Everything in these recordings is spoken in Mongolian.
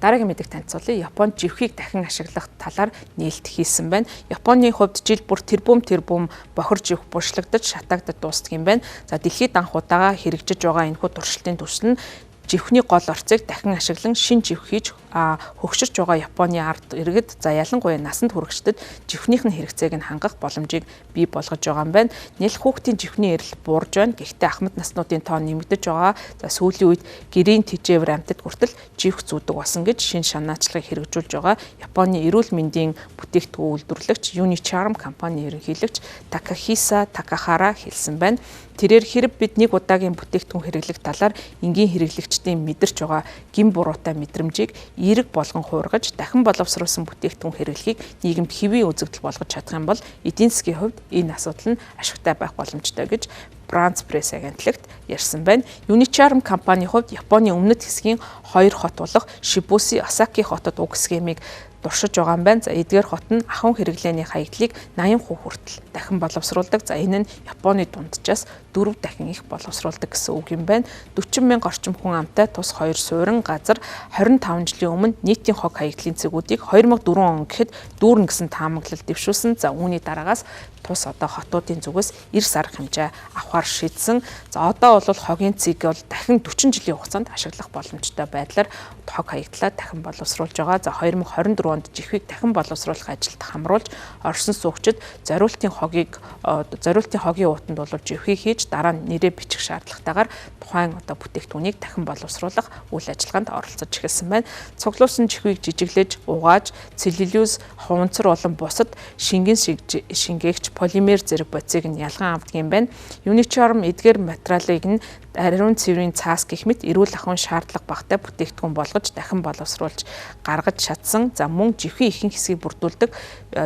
Дараагийн мэдээг танилцуулъя. Японд живхийг дахин ашиглах талаар нээлт хийсэн байна. Японы хувьд жил бүр тэрбум тэрбум бохир живх булшлагдаж шатаагдаж дуустдаг юм байна. За, дэлхийд анх удаага хэрэгжиж байгаа энэхүү туршилтын төсөл нь живхний гол орцыг дахин ашиглан шинэ живх хийж хөгширч байгаа Японы ард иргэд, за, ялангуяа насанд хүрэгчдэд живхнийх нь хэрэгцээг нь хангах боломжийг бий болгож байгаа юм байна. Нялх хүүхдийн живхний эрэл буурж байна. Гэхдээ ахмад наснуудын тоо нэмэгдэж байгаа. За, сүүлийн үед гэрийн тэжээвэр амьтад хүртэл живх зүүдэг болсон гэж шинэ шанаачлагыг хэрэгжүүлж байгаа Японы эрүүл мэндийн бүтээгдэхүүн үйлдвэрлэгч Unicharm компани ерөнхийлөгч Такахиса Такахара хэлсэн байна. Тэрээр хэрэг бид нэг удаагийн бүтээгдэхүүн хэрэглэх талаар энгийн хэрэглэгчдийн мэдэрч байгаа гэм буруутай мэдрэмжийг эерэг болгон хуургаж, дахин боловсруулсан бүтээгдэхүүн хэрэглэхийг нийгэмд хэвийн үзэгдэл болгож чадах юм бол эдийн засгийн хувьд энэ асуудал нь ашигтай байх боломжтой гэж Франц Пресс агентлагт ярьсан байна. Unicharm компанийн хувьд Японы өмнөд хэсгийн хоёр хот болох Шибуси, Осаки хотод уг схемийг туршиж байгаа юм байна. За, эдгээр хот нь ахуйн хэрэглээний хаягдлыг 80% хүртэл дахин боловсруулдаг. За, энэ нь Японы дунджаас 4 дахин их боловсруулдаг гэсэн үг юм байна. 40 мянга орчим хүн амтай тус хоёр суурин газар 25 жилийн өмнө нийтийн хог хаягдлын цэгүүдийг 2004 он гэхэд дүүрнэ гэсэн таамаглал дэвшүүлсэн. За, үүний дараагаас тус одоо хотуудын зүгээс эрс арга хэмжээ авахар шийдсэн. За, одоо бол хогийн цэг бол дахин 40 жилийн хугацаанд ашиглах боломжтой байдлаар хог хаягдлаа дахин боловсруулж байгаа. За, 2024 онд жихвийг дахин боловсруулах ажилд хамруулж орсон суугчид зориултын хогийн уутанд бол жихвийг хийж, дараа нь нэрээ бичих шаардлагатайгаар тухайн одоо бүтээгдэхүүнийг дахин боловсруулах үйл ажиллагаанд оролцож эхэлсэн байна. Цуглуулсан жихвийг жижиглэж, угааж, целлюлоз, хуванцар болон бусад шингэн шингээгч полимер зэрэг бодисыг нь ялган авдаг юм байна. Unicharm эдгээр материалыг нь ариун цэврийн цаас гэх мэт эрүүл ахуйн шаардлага багатай бүтээгдэхүүн болгож дахин боловсруулж гаргаж чадсан. За, мөн живхийн ихэнх хэсгийг бүрдүүлдэг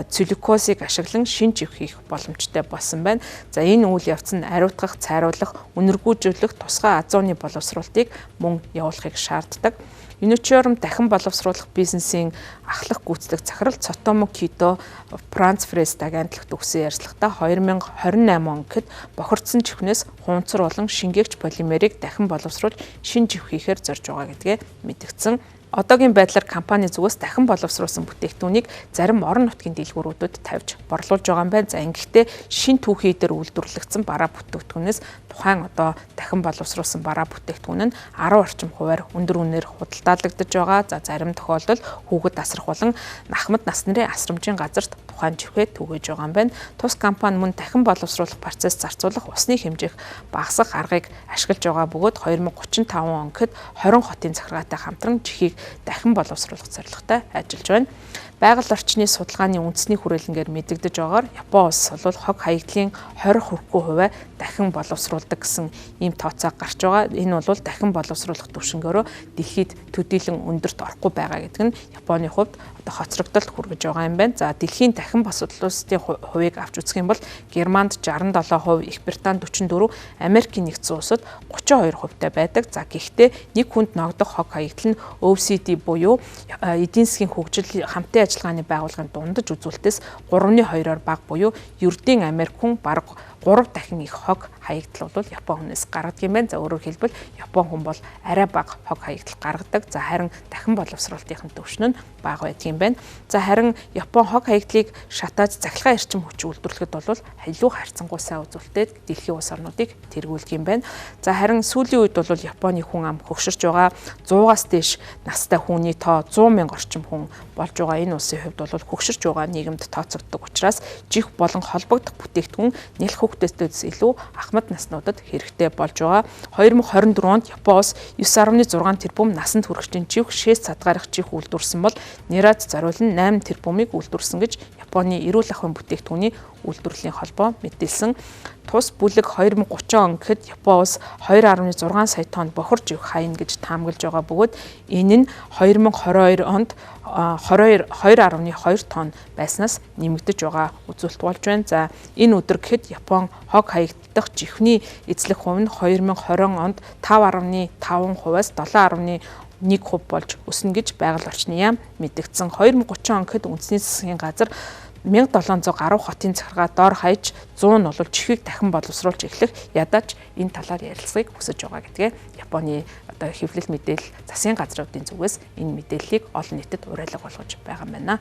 целлюлозыг ашиглан шинэ живх хийх боломжтой болсон байна. За, энэ үйл явц нь ариутгах, цайруулах, үнэргүүжүүлэх тусгай азоны боловсруулалтыг мөн явуулахыг шаарддаг. Unicharm дахин боловсруулах бизнесийн ахлах гүйцэтгэх захирал Цотомо Кито Франц Пресс агентлагт өгсөн ярилцлагатаа 2028 он гэхэд бохирдсон чихнээс хунцар болон шингээгч полимерийг дахин боловсруулж шинэ живх хийхээр зорж байгаа гэдгээ мэдгдсэн. Одоогийн байдлаар компани зүгээс дахин боловсруулсан бүтээгдэхүүнийг зарим орон нутгийн дэлгүүрүүдэд тавьж борлуулж байгаа юм байна. За, ингэхдээ шинэ түүхий дээр үйлдвэрлэгдсэн бараа бүтээгдэхүүнээс тухайн одоо дахин боловсруулсан бараа бүтээгдэхүүн нь 10 орчим хувиар өндөр үнээр худалдаалагдаж байгаа. За, зарим тохиолдолд хүүхэд асрах болон ахмад нас нарын асрамжийн газарт тухайн живхээ түгээж байгаа юм байна. Тус компани мөн дахин боловсруулах процесс зарцуулах усны хэмжээх багасгах аргыг ашиглаж байгаа бөгөөд 2035 он гэхэд 20 хотын захиргаатай хамтран жихийг дахин боловсруулах зорилготой ажиллаж байна. Байгаль орчны судалгааны үндэсний хүрээлэнгээр мэдэгдэж байгаагаар, Япон улс бол хог хаягдлын 20 хүрэхгүй хувиа дахин боловсруулдаг гэсэн ийм тооцоо гарч байгаа. Энэ бол дахин боловсруулах түвшингөөрөө дэлхийд төдийлөн өндөрт орохгүй байгаа гэдэг нь Японы хувьд одоо хоцрогдолд хүргэж байгаа юм байна. За, дэлхийн дахин боловсруулалтын хувийг авч үзэх юм бол Германд 67%, Их Британд 44, Америкийн нэгдсэн улсад 32 хувьтай байдаг. За, гэхдээ нэг хүнд ногдох хог хаягдал нь OECD буюу эдийн засгийн хөгжил хамтын ажиллагааны байгууллагын дундаж үзүүлэлтээс 3.2-оор бага буюу ердийн Америк хүн бараг 3 дахин их хог хаягдал бол Япон хүнээс гаргадаг юм байна. За, өөрөөр хэлбэл, Япон хүн бол арай бага хог хаягдал гаргадаг. За, харин дахин боловсруулалтын түвшин нь бага байдаг юм байна. За, харин Япон хог хаягдлыг шатааж цахилгаан эрчим хүч үйлдвэрлэхэд бол илүү харьцангуй сайн үзүүлэлттэй дэлхийн улс орнуудыг тэргүүлдэг юм байна. За, харин сүүлийн үед бол Японы хүн ам хөгшөрч байгаа. 100-аас дээш настай хүний тоо 100 мянга орчим хүн болж байгаа. Энэ улсын хувьд бол хөгшөрч байгаа нийгэмд тооцогддог учраас жих болон холбогдох бүтээгдэхүүн нялх хүүхдүүдээс илүү ахмад наснуудад хэрэгтэй болж байгаа. 2024 онд Япон улс 9.6 тэрбум насанд хүрэгчдийн живх, шээс цадгаарах живх үйлдвэрлэсэн бол Нерад зориулан 8 тэрбумыг үйлдвэрлэсэн гэж Японы эрүүл ахуйн бүтээгдэхүүний үйлдвэрлэлийн холбоо мэдээлсэн. Тус бүлэг 2030 он гэхэд Япон улс 2.6 сая тонн бохир живх хайна гэж таамаглаж байгаа бөгөөд энэ нь 2022 онд 22 2.2 тонн байснаас нэмэгдэж байгаа үзүүлэлт болж байна. За, энэ өдөр гэхэд Япон хог хаягдах живхний эзлэх хувь нь 2020 онд 5.5 хувиас 7.1% болж өснө гэж байгаль орчны яам мэдгдсэн. 2030 он гэхэд үндэсний засгийн газар 1700 гаруй хотын захиргаа дор хаяж 100 нь бол чихвийг дахин боловсруулж эхлэх ядаж энэ талаар ярилцахыг хүсэж байгаа гэдгээ Японы одоо хэвлэл мэдээлэл засгийн газруудын зүгээс энэ мэдээллийг олон нийтэд уриалга болгож байгаа юм байна.